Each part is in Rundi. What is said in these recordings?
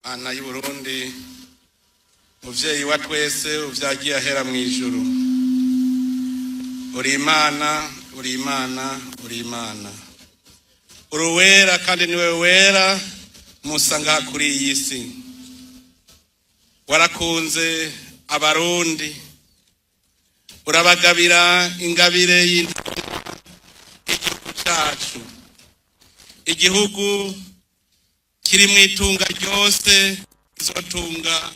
Mana y'u Burundi, muvyeyi wa twese uvyagiye ahera mu ijuru, uri Imana, uri Imana, uri Imana, uri uwera kandi niwe wera musa ngaha kuri iyi si. Warakunze Abarundi, urabagabira ingabire y'igihugu cacu, igihugu kiri mu itunga ryose izotunga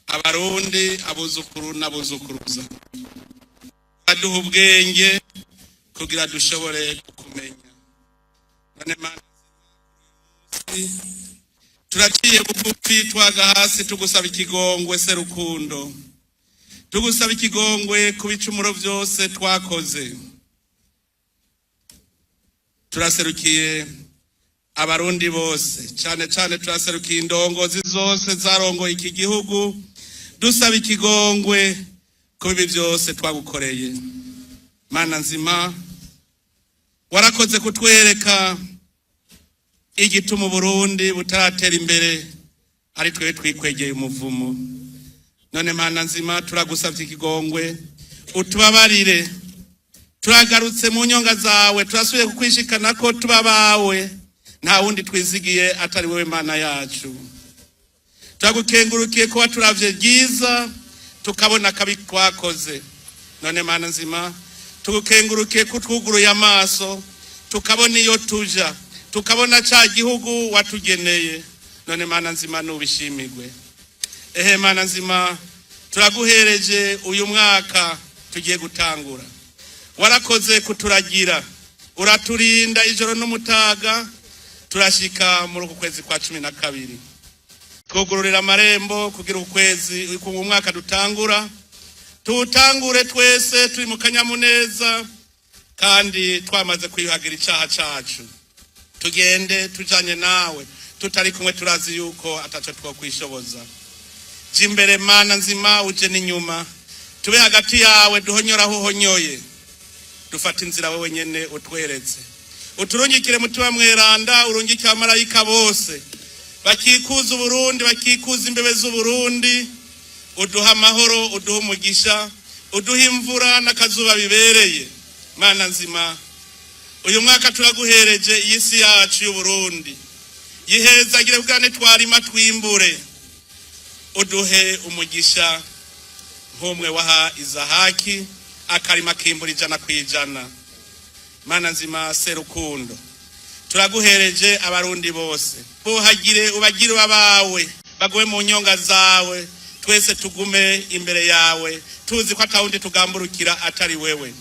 Abarundi, abuzukuru n'abuzukuruza. Aduha ubwenge kugira dushobore kukumenya. None Mana, turaciye bugufi, twaga hasi tugusaba ikigongwe se rukundo, tugusaba ikigongwe ku bicumuro byose twakoze. Turaserukiye Abarundi bose, cyane cyane turaserukiye indongozi zose zarongoye iki gihugu, dusaba ikigongwe ku bibi byose twagukoreye. Mana nzima, warakoze kutwereka igituma Uburundi butaratera imbere, ari twe twikwegeye umuvumo. None Mana nzima, turagusabye ikigongwe, utubabarire. Turagarutse mu nyonga zawe, turasubiye kukwishikana ko tuba bawe, nta wundi twizigiye atari wewe Mana yacu. Turagukengurukiye kuba turavye ryiza tukabona akabi twakoze. None Mana nzima, tugukengurukiye ko twuguruye amaso tukabona iyo tuja, tukabona ca gihugu watugeneye. None Mana nzima, nubishimirwe. Ehe Mana nzima, turaguhereje uyu mwaka tugiye gutangura. Warakoze kuturagira, uraturinda ijoro n'umutaga, turashika muri uku kwezi kwa 12. Twugururira amarembo kugira ukwezi ku mwaka dutangura tuwutangure twese turi mu kanyamuneza kandi twamaze kwiyuhagira icaha cacu, tugende tujanye nawe. Tutari kumwe turazi yuko ataco twokwishoboza. Jya imbere Mana nzima, uje n'inyuma, tube hagati yawe, duhonyore aho uhonyoye, dufate inzira wewe nyene utweretse. Uturungikire Mutima Mweranda, urungike abamarayika bose bakikuza Uburundi, bakikuza imbebe z'Uburundi. Uduha amahoro, uduha umugisha, uduha imvura n'akazuba bibereye. Mana nzima, uyu mwaka turaguhereje iyi si yacu y'Uburundi, yihezagire kugira nitwarima twimbure. Uduhe umugisha nk'umwe waha Izahaki akarima akimbura 100%. Mana nzima serukundo, turaguhereje Abarundi bose, buhagire, ubagire abawe, bagume mu nyonga zawe, twese tugume imbere yawe tuzi ko atawundi tugamburukira atari wewe.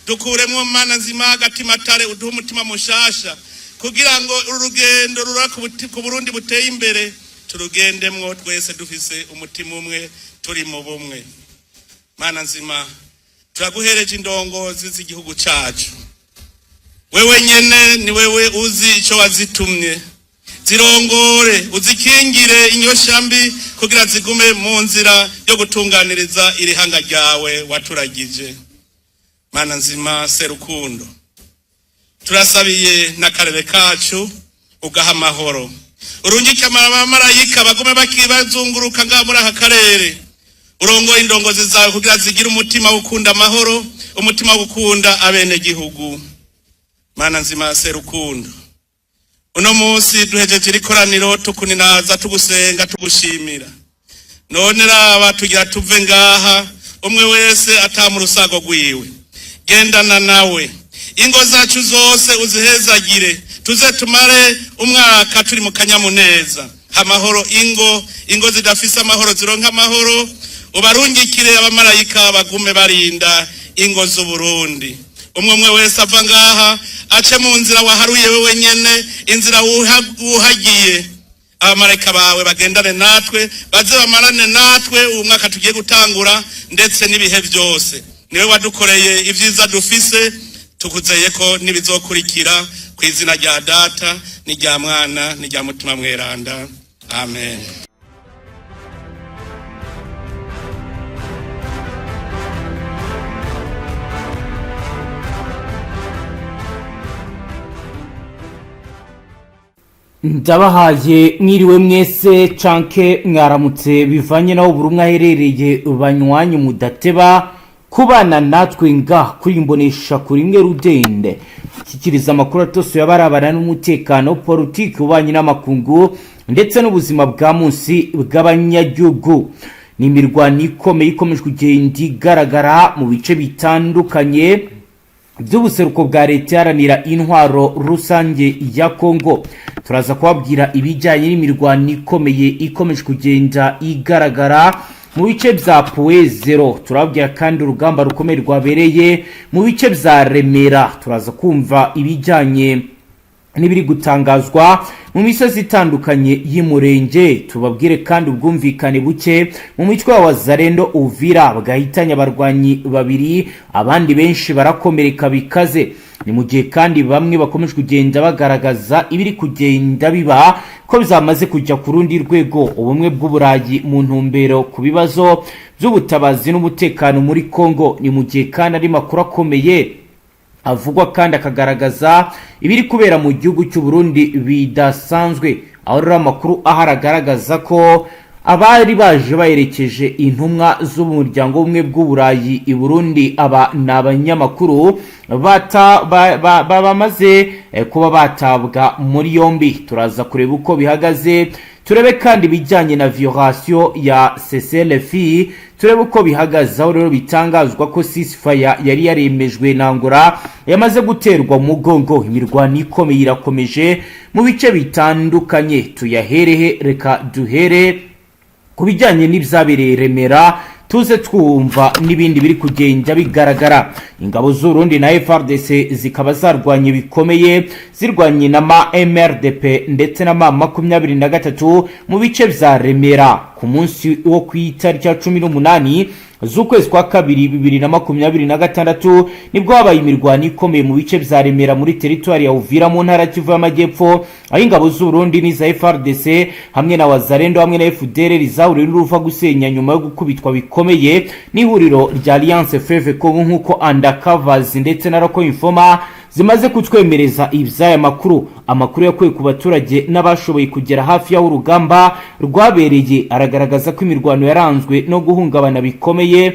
Dukuremwo Mana nzima agatima tare, uduhe umutima mushasha kugira ngo uru rugendo rura ku Burundi buteye imbere turugendemwo twese dufise umutima umwe, turi mu bumwe. Mana nzima, turaguhereje indongozi z'igihugu cacu. Wewe nyene ni wewe uzi ico wazitumye. Zirongore, uzikingire inyosha mbi kugira zigume mu nzira yo gutunganiriza irihanga ryawe waturagije. Mana nzima serukundo, turasabiye n'akarere kacu, ugaha amahoro, urungike abamarayika bagume bakibazunguruka ngaha muri aka karere. Urongoye indongozi zawe kugira zigire umutima wo gukunda amahoro, umutima wo gukunda abenegihugu. Mana nzima serukundo, uno munsi duhejeje iri koraniro tukuninaza, tugusenga, tugushimira. None raba tugira tuve ngaha, umwe wese atamu urusago rwiwe. Gendana nawe, ingo zacu zose uzihezagire, tuze tumare umwaka turi mu kanyamuneza, amahoro. Ingo zidafise amahoro zironka amahoro. Ubarungikire abamarayika bagume barinda ingo z'Uburundi. Umwe umwe wese ava ngaha ace mu nzira waharuye wewe nyene, inzira wuhagiye. Abamarayika bawe bagendane natwe, baze bamarane natwe uyu mwaka tugiye gutangura ndetse n'ibihe byose. Niwe wadukoreye ibyiza dufise, tukuzeye ko n'ibizokurikira, ku izina rya Data n'irya Mwana n'irya Mutima Mweranda, amen. Ndabahaye mwiriwe mwese canke mwaramutse, bivanye naho buri umwe aherereye. Banywanyi mudateba kubana natwe nga kuri imbonesha kuri imwe rudende shyikiriza amakuru atosoye abarabana n'umutekano, politiki, ububanyi n'amakungu ndetse n'ubuzima bwa munsi bw'abanyagihugu. Ni imirwano ikomeye ikomeje kugenda igaragara mu bice bitandukanye by'ubuseruko bwa Leta Iharanira Intwaro Rusange ya Kongo. Turaza kubabwira ibijyanye n'imirwano ikomeye ikomeje kugenda igaragara mu bice bya Point Zéro. Turababwira kandi urugamba rukomeye rwabereye mu bice bya Remera. Turaza kumva ibijyanye n'ibiri gutangazwa mu misozi itandukanye y'Umurenge. Tubabwire kandi ubwumvikane buke mu mitwe wa Wazalendo Uvira bwahitanye abarwanyi babiri, abandi benshi barakomereka bikaze. Ni mu gihe kandi bamwe bakomeje kugenda bagaragaza ibiri kugenda biba ko bizamaze kujya ku rundi rwego. Ubumwe bw'Uburayi mu ntumbero ku bibazo by'ubutabazi n'umutekano muri Congo. Ni mu gihe kandi ari makuru akomeye avugwa kandi akagaragaza ibiri kubera mu gihugu cy'u Burundi bidasanzwe, aho rero amakuru ahari agaragaza ko abari baje baherekeje intumwa z'umuryango w'Ubumwe bw'Uburayi i Burundi, aba ni abanyamakuru, bamaze kuba batabwa muri yombi. Turaza kureba uko bihagaze, turebe kandi ibijyanye na violation ya CCLF, turebe uko bihagaze, aho rero bitangazwa ko ceasefire yari yaremejwe na Angola yamaze guterwa mugongo. Imirwano ikomeye irakomeje mu bice bitandukanye. Tuyaherehe? Reka duhere ku bijyanye n'ibyabereye Remera, tuze twumva n'ibindi biri kugenda bigaragara. Ingabo z'Urundi na FARDC zikaba zarwanye bikomeye, zirwanye na ma MRDP ndetse na M23 mu bice vya Remera ku munsi wo ku itariki ya 18 z'ukwezi kwa kabiri 2026. Nibwo habaye imirwano ikomeye mu bice vya Remera muri teritwari ya Uvira mu ntara Kivu y'Amajyepfo, aho ingabo z'Uburundi n'iza FARDC hamwe na Wazalendo hamwe na FDLR zahuriye n'uruva gusenya nyuma yo gukubitwa bikomeye n'ihuriro rya Alliance Fleuve Congo, nk'uko Undercovers ndetse na Local Informer zimaze kutwemereza iby'aya makuru. Amakuru yakuwe ku baturage n'abashoboye kugera hafi y'aho urugamba rwabereye aragaragaza ko imirwano yaranzwe no guhungabana bikomeye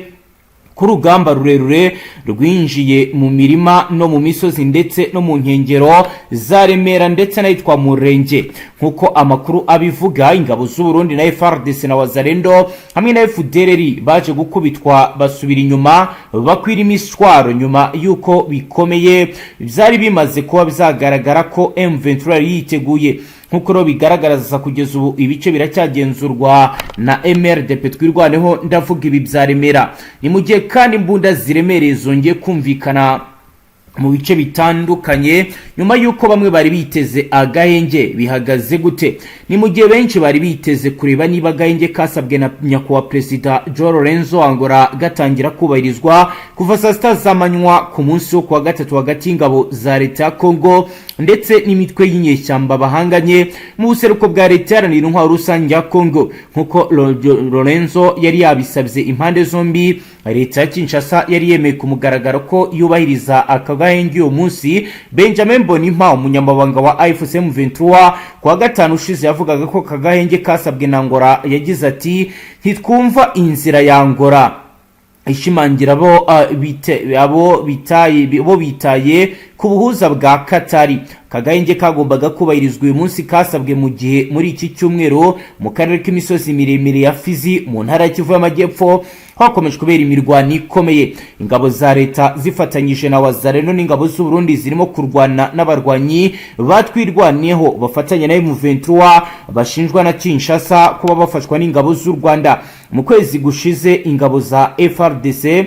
ku rugamba rurerure rwinjiye mu mirima no mu misozi ndetse no mu nkengero za Remera ndetse n'ahitwa Murenge. Nk'uko amakuru abivuga, ingabo z'Uburundi na FARDC na Wazalendo hamwe na FDLR baje gukubitwa basubira inyuma, bakwira imiswaro nyuma y'uko bikomeye byari bimaze kuba byagaragara ko M23 yari yiteguye. Nk'uko rero bigaragaza, kugeza ubu ibice biracyagenzurwa na MRDP Twirwaneho, ndavuga ibi bya Remera. Ni mu gihe kandi imbunda ziremereye zongeye kumvikana mu bice bitandukanye nyuma y'uko bamwe bari biteze agahenge. Bihagaze gute? Ni mu gihe benshi bari biteze kureba niba agahenge kasabwe na nyakubahwa Perezida João Lourenço Angola gatangira kubahirizwa kuva saa 6 z'amanywa ku munsi wo kuwa gatatu hagati y'ingabo za leta ya Congo ndetse n'imitwe y'inyeshyamba bahanganye mu buseruko bwa Leta Iharanira Intwaro Rusange ya Congo, nk'uko Lourenço yari yabisabye impande zombi. Leta ya Kinshasa yari yemeye ku mugaragaro ko yubahiriza aka gahenge uyu munsi. Benjamin Mbonimpa, umunyamabanga wa AFC M23, kuwa gatanu ushize yavugaga ko kagahenge kasabwe na Angola. Yagize ati: "Ntitwumva inzira ya Angola ishimangira abo bitaye ku buhuza bwa Katari. Kagahenge kagombaga kubahirizwa uyu munsi kasabwe mu gihe muri iki cyumweru mu karere k'imisozi miremire ya Fizi mu ntara ya Kivu y'Amajyepfo hakomeje kubera imirwano ikomeye. Ingabo za leta zifatanyije na Wazalendo n'ingabo z'Uburundi zirimo kurwana n'abarwanyi batwirwaneho bafatanya na M23 bashinjwa na Kinshasa kuba bafashwa n'ingabo z'u Rwanda. Mu kwezi gushize, ingabo za FARDC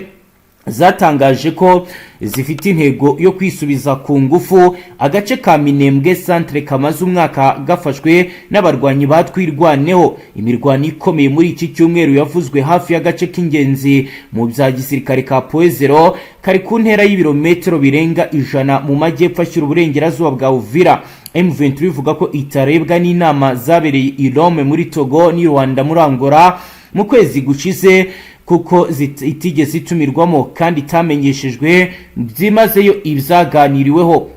zatangaje ko zifite intego yo kwisubiza ku ngufu agace ka Minembwe Centre kamaze umwaka gafashwe n'abarwanyi batwirwaneho. Imirwano ikomeye muri iki cyumweru yavuzwe hafi y'agace k'ingenzi mu bya gisirikare ka Point Zéro, kari ku ntera y'ibirometero birenga 100 mu majyepfo ashyira uburengerazuba bwa Uvira. M23 ivuga ko itarebwa n'inama zabereye i Lomé muri Togo n'i Luanda muri Angola mu kwezi gushize, kuko itigeze itumirwamo kandi itamenyeshejwe byimazeyo ibyaganiriweho.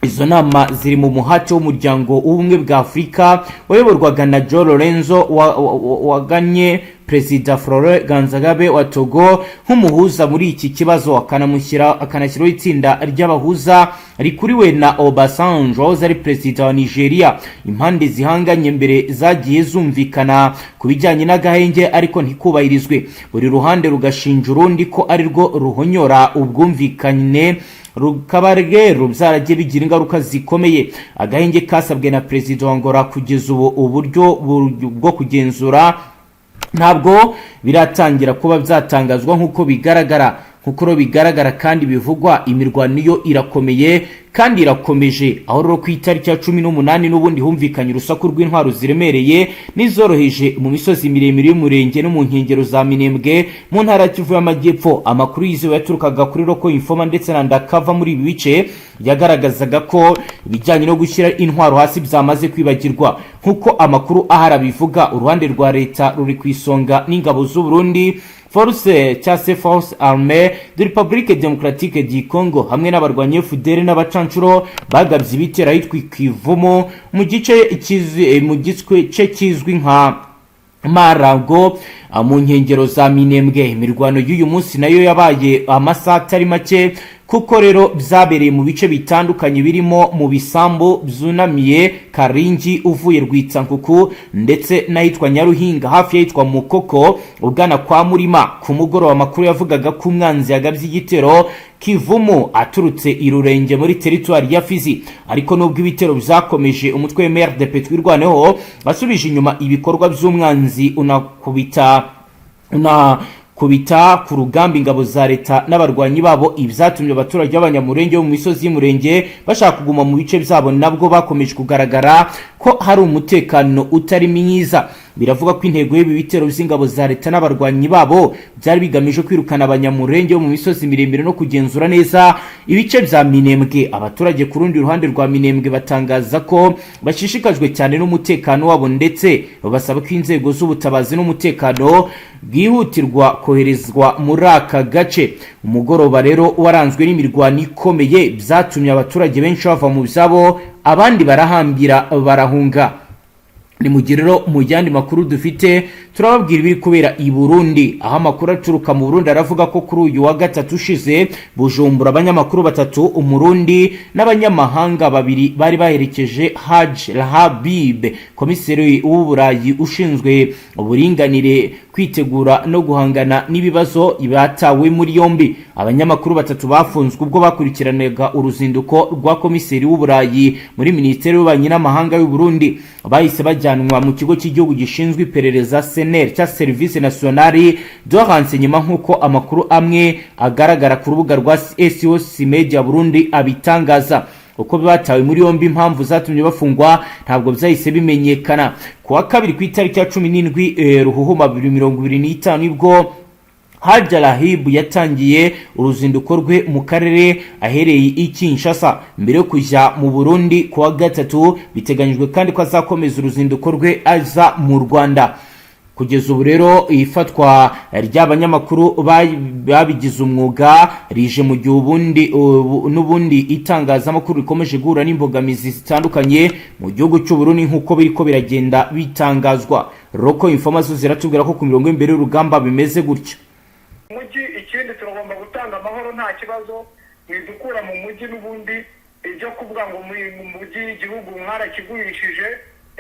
Izo nama ziri mu muhate w'Umuryango w'Ubumwe bwa Afurika wayoborwaga na João Lourenço, waganye Perezida Faure Gnassingbé wa Togo nk'umuhuza muri iki kibazo, akanamushyira akanashyiraho itsinda ry'abahuza rikuriwe na Obasanjo wahoze ari perezida wa Nigeria. Impande zihanganye mbere zagiye zumvikana ku bijyanye n'agahenge, ariko ntikubahirizwe, buri ruhande rugashinja urundi ko ari rwo ruhonyora ubwumvikane, rukaba rero byaragiye bigira ingaruka zikomeye. Agahenge kasabwe na perezida wa Angola, kugeza ubu uburyo bwo kugenzura ntabwo biratangira kuba byatangazwa. Nk'uko rero bigaragara kandi bivugwa, imirwano yo irakomeye kandi irakomeje, aho rero ku itariki ya 18 n'ubundi humvikanye urusaku rw'intwaro ziremereye n'izoroheje mu misozi miremire y'Umurenge no mu nkengero za Minembwe mu ntara ya Kivu y'Amajyepfo. Amakuru yizewe yaturukaga kuri local informer ndetse na undercover muri ibi bice yagaragazaga ko ibijyanye no gushyira intwaro hasi byamaze kwibagirwa. Nk'uko amakuru ahari abivuga, uruhande rwa leta ruri ku isonga n'ingabo z'u Burundi, force cyangwa se Force Armée de République Démocratique du Congo, hamwe n'abarwanyi FDLR n'abacancuro bagabye ibitero ahitwa Kivumu mu gice kizwi nka Marago mu nkengero za Minembwe. Imirwano y'uyu munsi nayo yabaye amasaha atari make, kuko rero byabereye mu bice bitandukanye birimo mu bisambu byunamiye Karingi uvuye Rwitsankuku, ndetse n'ahitwa Nyaruhinga hafi y'ahitwa Mukoko ugana kwa Murima. Ku mugoroba amakuru yavugaga ko umwanzi yagabye igitero Kivumu aturutse i Rurenge muri teritwari ya Fizi. Ariko nubwo ibitero byakomeje, umutwe wa MRDP Twirwaneho wasubije inyuma ibikorwa by'umwanzi, unakubita ku rugamba ingabo za leta n'abarwanyi babo, ibyatumye abaturage b'Abanyamurenge bo mu misozi y'Umurenge bashaka kuguma mu bice byabo nabwo bakomeje kugaragara ko hari umutekano utari mwiza. Biravuga ko intego y'ibi bitero by'ingabo za leta n'abarwanyi babo byari bigamije kwirukana Abanyamurenge bo mu misozi miremire no kugenzura neza ibice bya Minembwe. Abaturage ku rundi ruhande rwa Minembwe batangaza ko bashishikajwe cyane n'umutekano wabo, ndetse basaba ko inzego z'ubutabazi n'umutekano bwihutirwa koherezwa muri aka gace. Umugoroba rero waranzwe n'imirwano ikomeye, byatumye abaturage benshi bava mu byabo, abandi barahambira barahunga. Ni mu gihe rero mu yandi makuru dufite, turababwira ibiri kubera i Burundi, aho amakuru aturuka mu Burundi aravuga ko kuri uyu wa gatatu ushize Bujumbura abanyamakuru batatu, Umurundi n'abanyamahanga babiri, bari baherekeje Hadja Lahbib, komiseri w'Uburayi ushinzwe uburinganire, kwitegura no guhangana n'ibibazo, batawe muri yombi. Abanyamakuru batatu bafunzwe ubwo bakurikiranaga uruzinduko rwa komiseri w'Uburayi muri Minisiteri y'Ububanyi n'Amahanga y'u Burundi. Bahise bajyanwa mu kigo cy'igihugu gishinzwe iperereza, SNR cya Service National de Renseignement, nk'uko amakuru amwe agaragara ku rubuga rwa SOS Media Burundi abitangaza. Uko batawe muri yombi, impamvu zatumye bafungwa ntabwo byahise bimenyekana. Ku wa kabiri, ku itariki ya 17 Ruhuhuma 2025, nibwo Hadja Lahbib yatangiye uruzinduko rwe mu karere ahereye i Kinshasa mbere yo kujya mu Burundi ku wa gatatu. Biteganyijwe kandi ko azakomeza uruzinduko rwe aza mu Rwanda. Kugeza ubu rero ifatwa ry'abanyamakuru babigize umwuga rije mu gihe ubundi n'ubundi itangazamakuru rikomeje guhura n'imbogamizi zitandukanye mu gihugu cy'u Burundi, nk'uko biriko biragenda bitangazwa. Local information ziratubwira ko ku mirongo y'imbere y'urugamba bimeze gutya. Mujyi ikindi turagomba gutanga amahoro, nta kibazo, mwidukura mu mujyi. N'ubundi ibyo kuvuga ngo mu mujyi igihugu mwarakigurishije,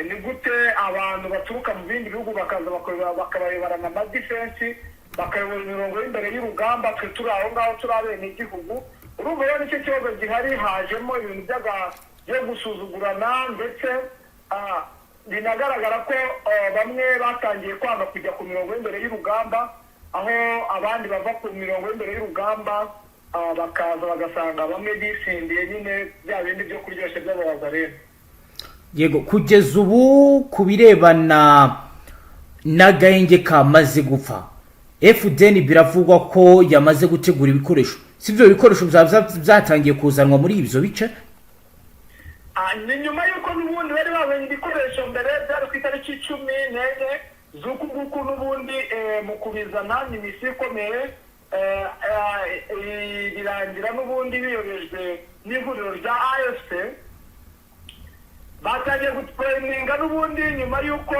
ni gute abantu baturuka mu bindi bihugu bakaza bakabayoborana amadefense, bakayobora imirongo y'imbere y'urugamba, twe turi aho ngaho turi abenegihugu? Urumva rero nicyo kibazo gihari, hajemo ibintu byo gusuzugurana, ndetse binagaragara ko bamwe batangiye kwanga kujya ku mirongo y'imbere y'urugamba, aho abandi bava ku mirongo y'imbere y'urugamba bakaza bagasanga bamwe bisindiye nyine bya bindi byo kuryoshya by'abazarene. Yego, kugeza ubu ku birebana n'agahenge kamaze gupfa, FDNB biravugwa ko yamaze gutegura ibikoresho. Si ibyo bikoresho byaba byatangiye kuzanwa muri ibyo bice? Ni nyuma y'uko n'ubundi bari bazanye ibikoresho mbere, byari ku itariki 14 z'uku nguku. N'ubundi mu kubizana ni misiyo ikomeye. Birangira n'ubundi biyobejwe n'ihuriro rya AFC. Batangiye gutraininga n'ubundi nyuma y'uko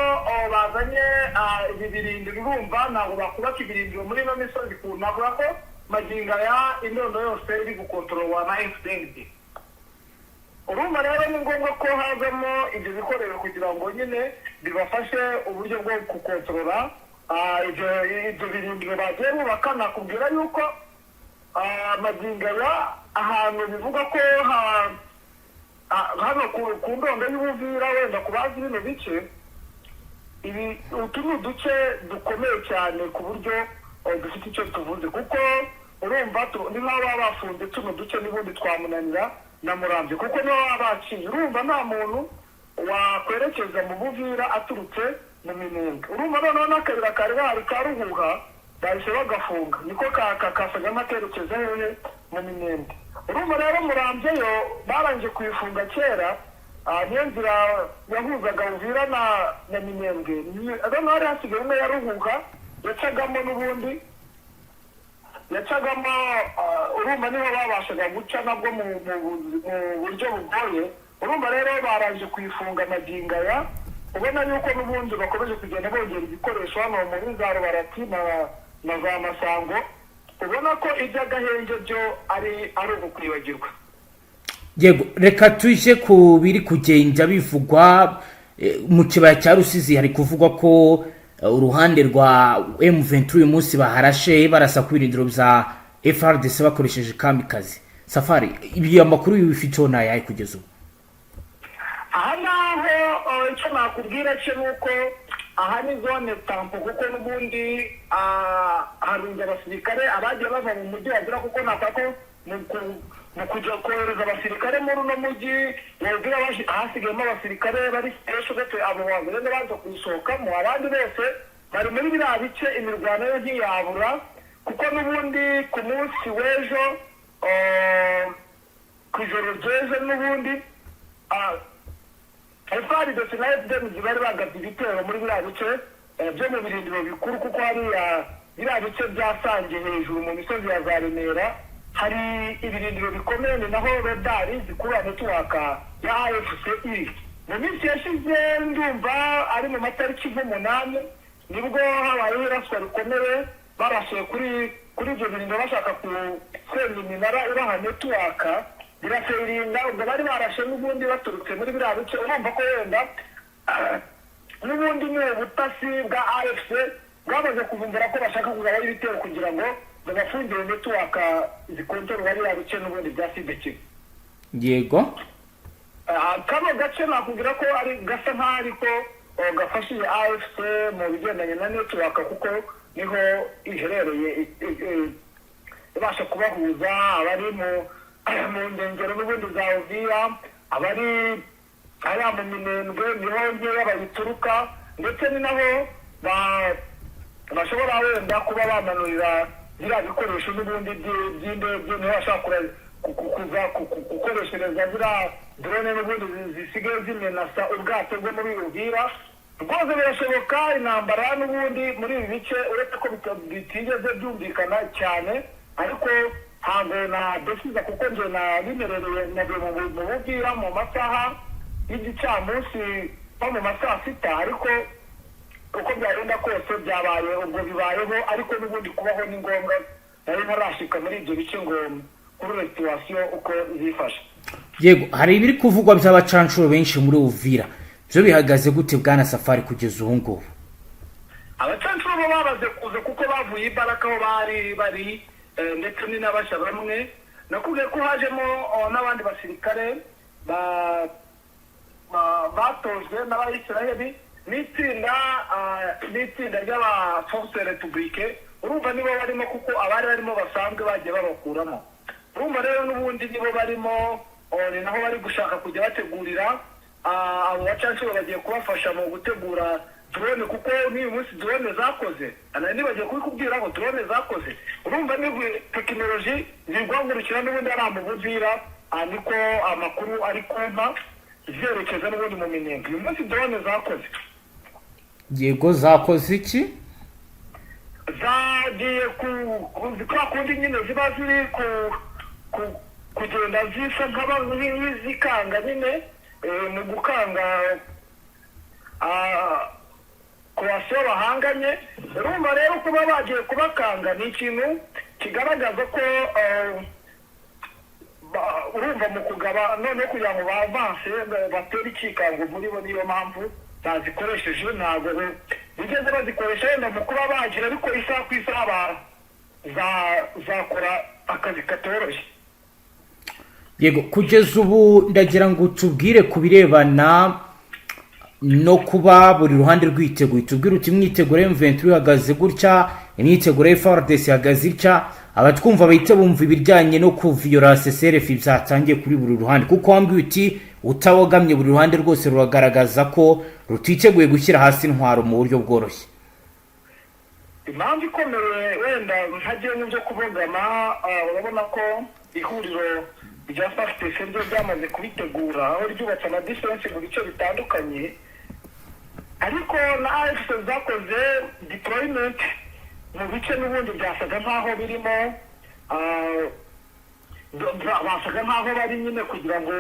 bazanye ibi birindiro. Urumva ntabwo bakubaka ibirindiro muri ino misozi. Navuga ko magingo aya indondo yose iri gukontororwa na FDNB. Urumva rero ni ngombwa ko hazamo ibyo bikoresho kugira ngo nyine bibafashe uburyo bwo gukontorora ibyo birindiro bagiye bubaka. Nakubwira yuko magingo aya ahantu bivuga ko hano ku ndondo y'Ubuvira, wenda ku bazi bino bice, ibi utu ni uduce dukomeye cyane ku buryo dufite icyo tuvuze, kuko urumva ni nk'aho baba bafunze tuno duce n'ubundi twamunanira na Murambi, kuko nibo baba baciye. Urumva nta muntu wakwerekeza mu Buvira aturutse mu Minembwe. Urumva noneho n'akayira kari bahari ka Ruhuha bahise bagafunga, niko kasaga n'akerekeza hehe? Mu Minembwe. Urumva rero Murambye yo barangije kuyifunga kera. Niyo nzira yahuzaga Uvira na Minembwe. Noneho hari hasigaye umwe ya Ruhuha yacagamo n'ubundi yacagamo. Urumva niho babashaga guca nabwo mu buryo bugoye. Urumva rero barangije kuyifunga magingo aya. Ubona yuko n'ubundi bakomeje kugenda bongera ibikoresho hano muri za Rubarati na za Masango. Ubona ko iby'agahenge byo ari ukwibagirwa. Yego, reka tujye ku biri kugenda bivugwa mu kibaya cya Rusizi. Hari kuvugwa ko uruhande rwa M23 uyu munsi baharashe, barasa ku birindiro bya FARDC bakoresheje kamikazi. Safari, ibi amakuru bifiteho ni ayahe kugeza ubu? Aha ngaho icyo nakubwira cyo ni uko aha ni zone tampon, kuko n'ubundi harunze abasirikare abagiye bava mu mujyi wa Uvira, kuko navuga ko mu kujya kohereza abasirikare muri uno mujyi wa Uvira hasigayemo abasirikare bari special gato. Abo bagenda baza kuwusohokamo, abandi bose bari muri biriya bice. Imirwano yo ntiyabura, kuko n'ubundi ku munsi w'ejo, ku ijoro ry'ejo n'ubundi, FARDC na FDNB bari bagabye ibitero muri biriya bice byo mu birindiro bikuru, kuko hariya biriya bice byasange hejuru mu misozi ya za Remera hari ibirindiro bikomeye, ni naho radari zikurura network ya AFC iri. Mu minsi yashize, ndumva ari mu matariki nk'umunani, nibwo habayeho iraswa rikomeye. Barashe kuri ibyo birindiro bashaka gusenya iminara ibaha network, birafailinga. Ubwo bari barashe n'ubundi baturutse muri biriya bice. Urumva ko wenda n'ubundi ni ubutasi bwa AFC bwamaze kuvumbura ko bashaka kugabayo ibitero kugira ngo babafungire network zikontorora biriya bice n'ubundi bya Sud-Kivu. Kano gace nakubwira ko ari gasa nk'aho ariko gafashije AFC mu bigendanye na network, kuko niho iherereye, ibasha kubahuza abari mu nkengero n'ubundi za Uvira, abari hariya mu Minembwe niho nkeya bayituruka, ndetse ni naho bashobora wenda kuba bamanurira biriya bikoresho n'ubundi by'indege. Niho bashobora kuza gukoreshereza ziriya drone n'ubundi zisigaye zimenasa ubwato bwo muri Uvira. Rwose birashoboka intambara n'ubundi muri ibi bice, uretse ko bitigeze byumvikana cyane, ariko ntabwo nadesiza, kuko njye nabimerereye navuye mu Buvira mu masaha y'igicamunsi nko mu ma saa sita. Ariko uko byagenda kose byabaye, ubwo bibayeho, ariko n'ubundi kubaho ni ngombwa. Nari ntarashika muri ibyo bice ngo kuri situation uko zifashe. Yego, hari ibiri kuvugwa by'abacanshuro benshi muri Uvira. Byo bihagaze gute, bwana Safari, kugeza ubu ngubu? Abacanshuro bo bamaze kuza, kuko bavuye imbaraga aho bari bari, ndetse ni n'abashya bamwe. Nakubwiye ko hajemo n'abandi basirikare batojwe n'Abayisiraheli n'itsinda ry'aba force république. Urumva nibo barimo, kuko abari barimo basanzwe bagiye babakuramo. Urumva rero n'ubundi nibo barimo. Ni naho bari gushaka kujya bategurira. Abo bacanshuro bagiye kubafasha mu gutegura drone, kuko n'uyu munsi drone zakoze. Nari nibagiye kubikubwira ngo drone zakoze. Urumva ni tekinoloji ziri guhagurukira n'ubundi ari mu Buvira. Niko amakuru ari kumpa, zerekeza n'ubundi mu Minembwe. Uyu munsi drone zakoze. Yego, zakoze iki? Zagiye kwa kundi nyine ziba ziri kugenda zisa nk'izikanga nyine, mu gukanga coalition bahanganye. Urumva rero, kuba bagiye kubakanga ni ikintu kigaragaza ko urumva mu kugaba noneho kugira ngo bavanse, batere ikikango muri bo. Niyo mpamvu bazikoresheje. Ntabwo bigeze bazikoresha wenda mu kuba bagira, ariko isaha ku isaha zakora akazi katoroshye. Yego, kugeza ubu ndagira ngo tubwire ku birebana no kuba buri ruhande rwiteguye. Tubwire uti imyiteguro ya M23 ihagaze gutya, imyiteguro ya FARDC ihagaze itya. Abatwumva bahite bumva ibijyanye no kuviyora cessez-le-feu byatangiye kuri buri ruhande, kuko wambwiye uti utabogamye, buri ruhande rwose ruragaragaza ko rutiteguye gushyira hasi intwaro mu buryo bworoshye. Impamvu ikomeye, wenda ntagiye mu byo kubogama, urabona ko ihuriro rya FARDC ryo ryamaze kubitegura, aho ryubatse amadefense mu bice bitandukanye, ariko na AFC zakoze deployment mu bice n'ubundi byasaga nk'aho birimo, basaga nk'aho bari nyine kugira ngo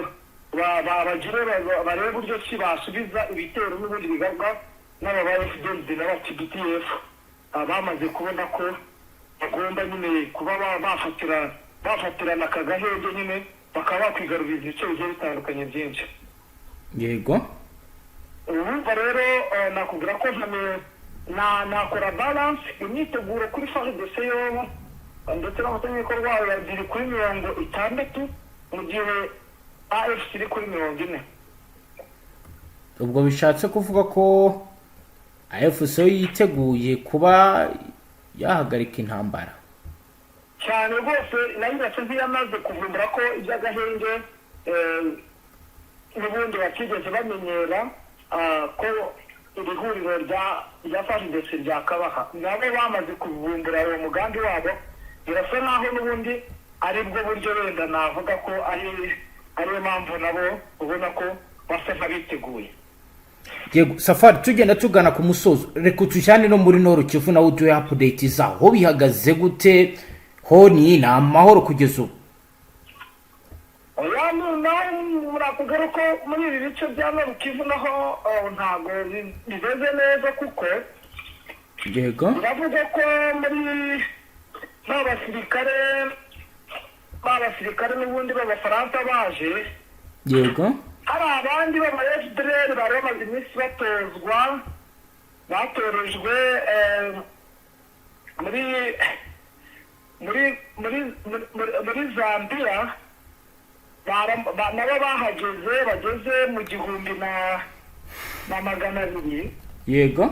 bagire barebe uburyo ki basubiza ibitero n'ubundi bigabwa n'aba ba FDLB n'aba TBTF. Bamaze kubona ko bagomba nyine kuba bafatirana aka gahenge nyine, bakaba bakwigarurira ibice bigiye bitandukanye byinshi. Urumva rero, nakubwira ko nakora balance. Imyiteguro kuri FARDC yo ndetse n'abafatanyabikorwa bayo biri kuri 60, mu gihe AFC iri kuri 40. Ubwo bishatse kuvuga ko AFC yiteguye kuba yahagarika intambara? Cyane rwose, nayo irasa nk'iyamaze kuvumbura ko iby'agahenge n'ubundi batigeze bamenyera, ko iri huriro rya FARDC ryakabaha. Nabo bamaze kuvumbura uwo mugambi wabo. Birasa naho n'ubundi ari bwo buryo, wenda navuga ko ariyo mpamvu nabo ubona ko basa nk'abiteguye. Yego Safari, tugenda tugana ku musozo, reka tujyane no muri Nord Kivu, nawe uduhe update zaho. Bihagaze gute? Ho ni amahoro kugeza ubu? Oya, nawe murakubwira ko muri ibi bice bya Nord Kivu naho ntabwo bimeze neza, kuko biravuga ko muri ba basirikare n'ubundi b'Abafaransa baje, hari abandi b'aba FDLR bari bamaze iminsi batozwa, batorejwe muri Zambia. Nabo bahageze, bageze mu 1200.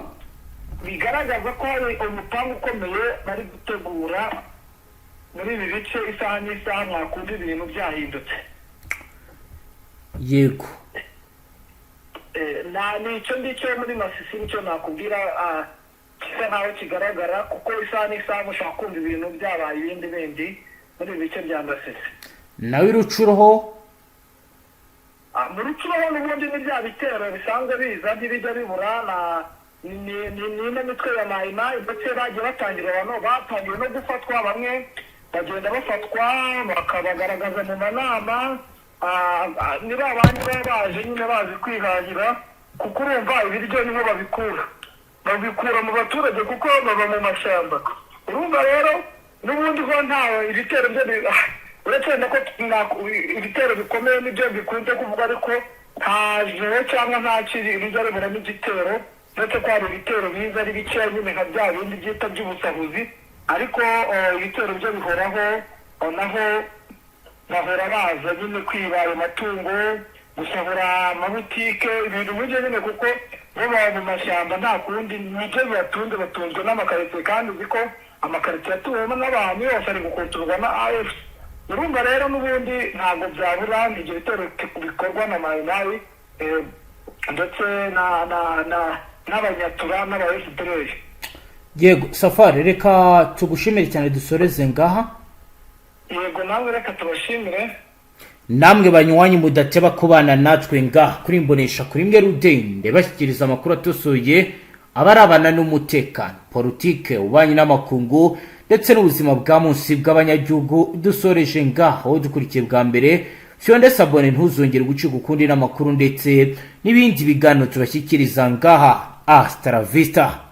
Bigaragaza ko hari umupangu ukomeye bari gutegura muri ibi bice. Isaha n'isaha mwakumva ibintu byahindutse. Ni icyo ngicyo muri Masisi, nicyo nakubwira gisa nkaho kigaragara, kuko isaha n'isaha mushobora kumva ibintu byabaye ibindi bindi muri ibi bice bya Masisi. Nawe Rutshuru ho? Mu Rutshuru ho n'ubundi ni bya bitero bisanzwe biza, ntibijya bibura. Na ni ino mitwe ya Mayimayi, ndetse bagiye batangira, abantu batangiye no gufatwa, bamwe bagenda bafatwa bakabagaragaza mu manama. Ni ba bandi baba baje nyine bazi kwihahira, kuko urumva ibiryo niho babikura mu baturage, kuko baba mu mashyamba. Urumva rero n'ubundi ko ntawe ibitero byo uretse wenda ko ibitero bikomeye nibyo bikunze kuvuga, ariko nta joro cyangwa nta kiri bijya biburamo igitero, uretse ko hari ibitero biza ari bikeya nyine, nka bya bindi byita by'ubusahuzi, ariko ibitero byo bihoraho. Naho bahora baza nyine kwiba ayo matungo, gusahura amabutike, ibintu nk'ibyo nyine, kuko bo baba mu mashyamba, nta kundi, nibyo bibatunze. Batunzwe n'amakaritsiye, kandi uzi ko amakaritsiye atuwemo n'abantu yose ari gukontororwa na AFC. Urumva rero n'ubundi ntabwo byabura ibyo bitero bikorwa na Mayimayi, ndetse na na na n'Abanyatura n'aba FDLR. Yego Safari, reka tugushimire cyane, dusoreze ngaha. Yego, nawe reka tubashimire. Namwe banywanyi mudateba kubana natwe ngaha kuri Imbonesha kuri imwe rudende, bashyikiriza amakuru atosoye. abarabana n'umutekano, politike, ububanyi n'amakungu ndetse n'ubuzima bwa munsi bw'abanyagihugu. Dusoreje ngaho. Dukurikiye bwa mbere, fyonde s'abonner, ntuzongere gucika ukundi n'amakuru ndetse n'ibindi biganiro tubashyikiriza ngaha. Hasta la vista.